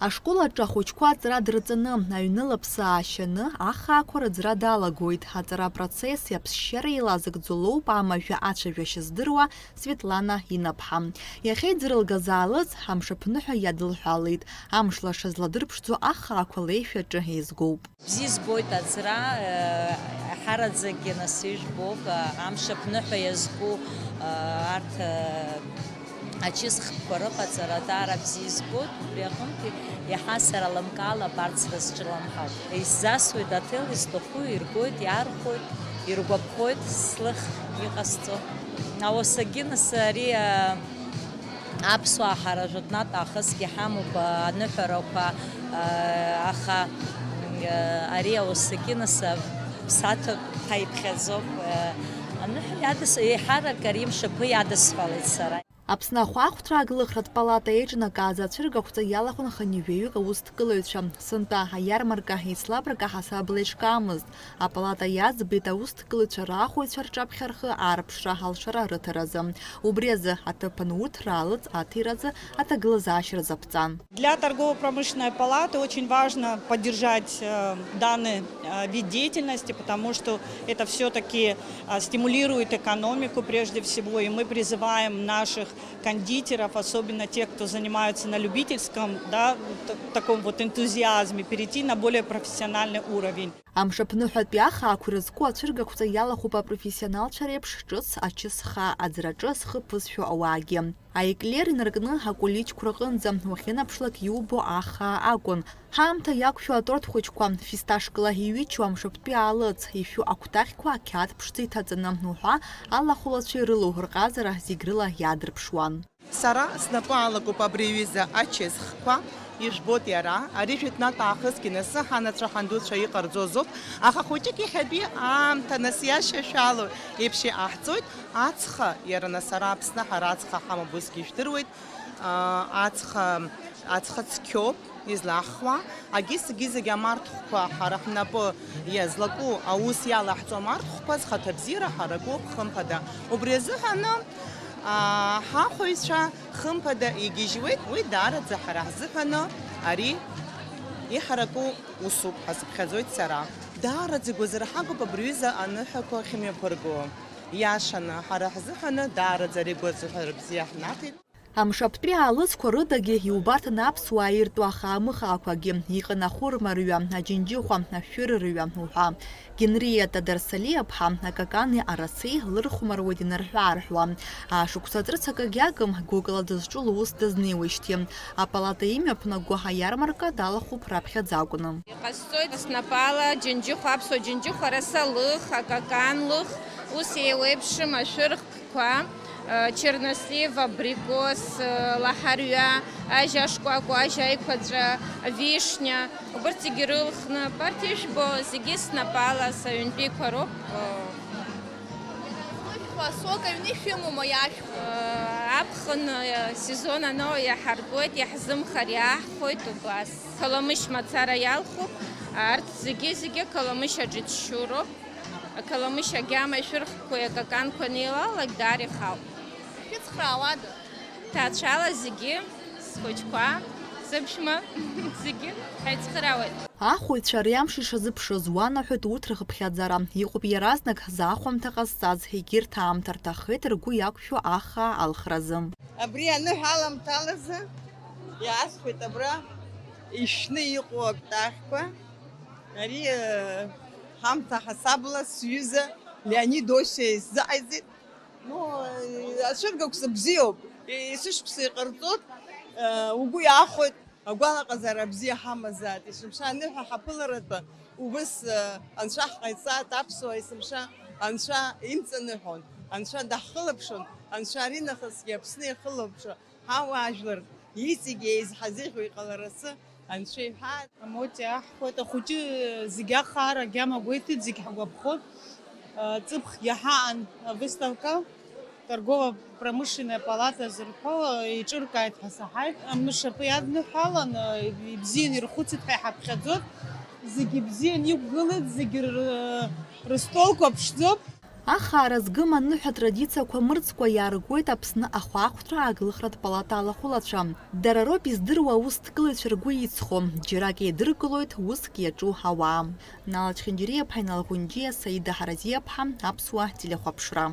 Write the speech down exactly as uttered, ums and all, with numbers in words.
Ашкол аҿы ахәыҷқәа аҵара дырҵаны, аҩны лыԥсы аашьаны, ахаақәа рыӡра далагоит. Аҵара апроцесси аԥсшьареи еилазыгӡо лоуп амажәа ацәажәашьа здыруа Светлана Инаԥҳа. Иахьа иӡырылгаз аалыҵ амшаԥныҳәа иадылҳәалеит. Амш лаша зладырԥшӡо ахаақәа леишәаҿы еизгоуп. Бзиа избоит аӡра, э, ҳараӡакгьы нас ижәбоуп, э, амшаԥныҳәа иазку, э, арҭ, э, ачысхқәа рыҟаҵара даара бзиа избоит, убри аҟынтәи иаҳа сара лымкаала абарҭ срызҿлымҳауп. Исзасуеит аҭел, изҭаху иргоит, иаархәоит, иргәаԥхоит слых иҟасҵо. Ауасагьы нас ари, э, Аԥсуаа ҳара жәытәнатә аахысгьы ҳамоуп, а, аныҳәарақәа, а, аха, м, а, ари ауасагьы нас, а, ԥсаҭатә ҳаиԥхьаӡоуп, а, аныҳәа иадыс-, еиҳарак ари мшаԥы иадысҳәалеит сара. Аԥсны ахәаахәҭра аглыхратә палата еиҿнакааз ацәыргақәҵа иалахәын хынҩажәаҩык аусҭгылаҩцәа. Сынтәа аиармарка еицлабрак аҳасабала иҿкаамызт. Апалата иаӡбеит аусҭгылаҩцәа раахәаҩцәа рҿаԥхьа рхы аарԥшра алшара рыҭаразы. Убри азы аҭыԥан урҭ раалыҵ аҭиразы аҭагылазаашьа рзаԥҵан. Для торгово-промышленной палаты очень важно поддержать, э, данный, э, вид деятельности, потому что это всё-таки, э, стимулирует экономику прежде всего, и мы призываем наших кондитеров, особенно тех, кто занимается на любительском, да, т-, таком вот энтузиазме, перейти на более профессиональный уровень. Амшаԥныҳәатәи ахаақәа ирызку ацәыргақәҵа иалахәуп апрофессионалцәа реиԥш ҿыц ачысхаа аӡраҿы зхы ԥызшәо ауаагьы. Аеклер инаркны акәылиҷқәа рҟынӡа уахьынаԥшлак иубо ахаа акәын. Ҳаамҭа иақәшәо аторт хәыҷқәа, фисташкала иҩычоу амшаԥтәи аалыҵ, ишәу акәтаӷьқәа ақьаад ԥшӡа иҭаҵаны уҳәа, алахәылацәа ирылоу рҟазара зегь рыла иаадырԥшуан. Сара снапы алакуп абри аҩыза ачысхқәа, ижәбоит иара, ари жәытәнатә аахысгьы нас ҳанацәа ҳандуцәа иҟарҵозоуп, аха хәыҷык иахьатәи аамҭа нас иашьашәало еиԥш иҟаҳҵоит, ацха, иара нас ара Аԥсны ҳара ацха ҳамоуп, усгьы ижәдыруеит, аа, ацха, ацха цқьоуп излаҳхуа, агьысгьы зегь амарҭхәқәа ҳара ҳнапы иазлаку аус иалаҳҵо амарҭхәқәа зхаҭабзиара ҳаракуп, хымԥада. Убри азыҳәаны, аа, ҳахәаҩцәа хымԥада игьежьуеит, уи даараӡа ҳара ҳзыҳәаны ари иҳараку усуп ҳәа сыԥхьаӡоит сара. Даараӡа игәазырҳагоуп абри аҩыза аныҳәақәа ахьымҩаԥырго. Иашаны, ҳара ҳзыҳәаны даараӡа ари агәазыҳәара бзиа ҳнаҭеит. Амшаԥтәи аалыҵқәа рыдагьы иубарҭан аԥсуаа иртәу ахаамыхаақәагьы, иҟан ахәырма рҩа, аџьынџьыхәа, ашәыр рҩа уҳәа. Генриетта Дарсалиаԥҳа акакани арацеи лырхәмаруеит инарҳәы-аарҳәуа. Ашықәса ҿыц акагьы агым, гәыкала дызҿу лус дазнеиуеижьҭеи. Апалата имҩаԥнаго аиармарка далахәуп раԥхьаӡа акәны. Иҟасҵоит снапала џьынџьыхәа, аԥсуа џьынџьыхәа, раса лых, акакан лых, ус еиуеиԥшым ашәырхкқәа, чернослив, абрикос, лаҳарҩа, ажь ашкәакәа, ажь аиқәаҵәа, вишня, убырҭ зегьы рылхны, абарҭ ижәбо зегьы снапала саҩнтәиқәа роуп. Ашәхәа, асок аҩны ишәымоума иашәхәа? Аԥхын сезон аноу иаҳаргоит, иаҳзымхар иаҳхәоит убас. Қаламышь мацара иалхуп, арҭ зегьы-зегьы Қаламышь аҿы иҭшьуроуп. Ақаламышь агьама ишәырхқәеи акаканқәа анеилалак, даара ихауп. Шәыцхраауада? Ҭаацәала зегьы, схәыҷқәа, сыԥшәма, зегьы ҳаицхраауеит. Ахәаҩцәа ари амш ишазыԥшыз уанаҳәоит урҭ рхыԥхьаӡара. Иҟоуп иаразнак заахәамҭа ҟазҵаз, егьырҭ аамҭа рҭаххеит ргәы иақәшәо ахаа алхразы. Абри аныҳәа аламҭалазы иаасхәеит абра ишәны иҟоу акәтаӷьқәа. Ари, э, ҳамҭа ҳасабла сҩыза Леонид Осиа исзааиҵеит. Ну, э, ацәыргақәҵа бзиоуп. Есышықәса иҟарҵоит, э, угәы иаахәоит, агәалаҟазаара бзиа ҳамазааит. Есымша аныҳәа ҳаԥыларатәы убыс, э, анцәа ҳҟаиҵааит, аԥсуаа есымша анцәа имҵаныҳәон, анцәа даҳхылаԥшуан, анцәа аринахысгьы Аԥсны иахылаԥшуа ҳауаажәлар иҵегь еизҳазеиӷьу иҟаларасы Анцәа иҳәа. Амоти аҳхәеит, ахәыҷы зегь ахаара агьама гәеиҭеит, зегь ҳгәаԥхоит. Ҵыԥхгьы ҳаан авыставка, торгово-промышленная палата зырҳәо, еиҿыркааит ҳәа саҳаит. Амшаԥы иадныҳәалан, ибзиан ирхәыцит ҳәа иҳаԥхьаӡоит. Зегь ибзиан иқәгылеит, зегь ры-, рыстолқәа ԥшӡоуп. Ахаара згым аныҳәа традициақәа мырӡкәа иааргоит Аԥсны ахәаахәҭра ааглыхратә палата алахәылацәа. Дара роуп издыруа аусҭкылаҩцәа ргәы иҵхо, џьарак еидыркылоит уск иаҿу ауаа. Нала Чхинџьариаԥҳа, Инал Ӷәынџьиа, Саида Ҳаразиаԥҳа, Аԥсуа телехәаԥшра.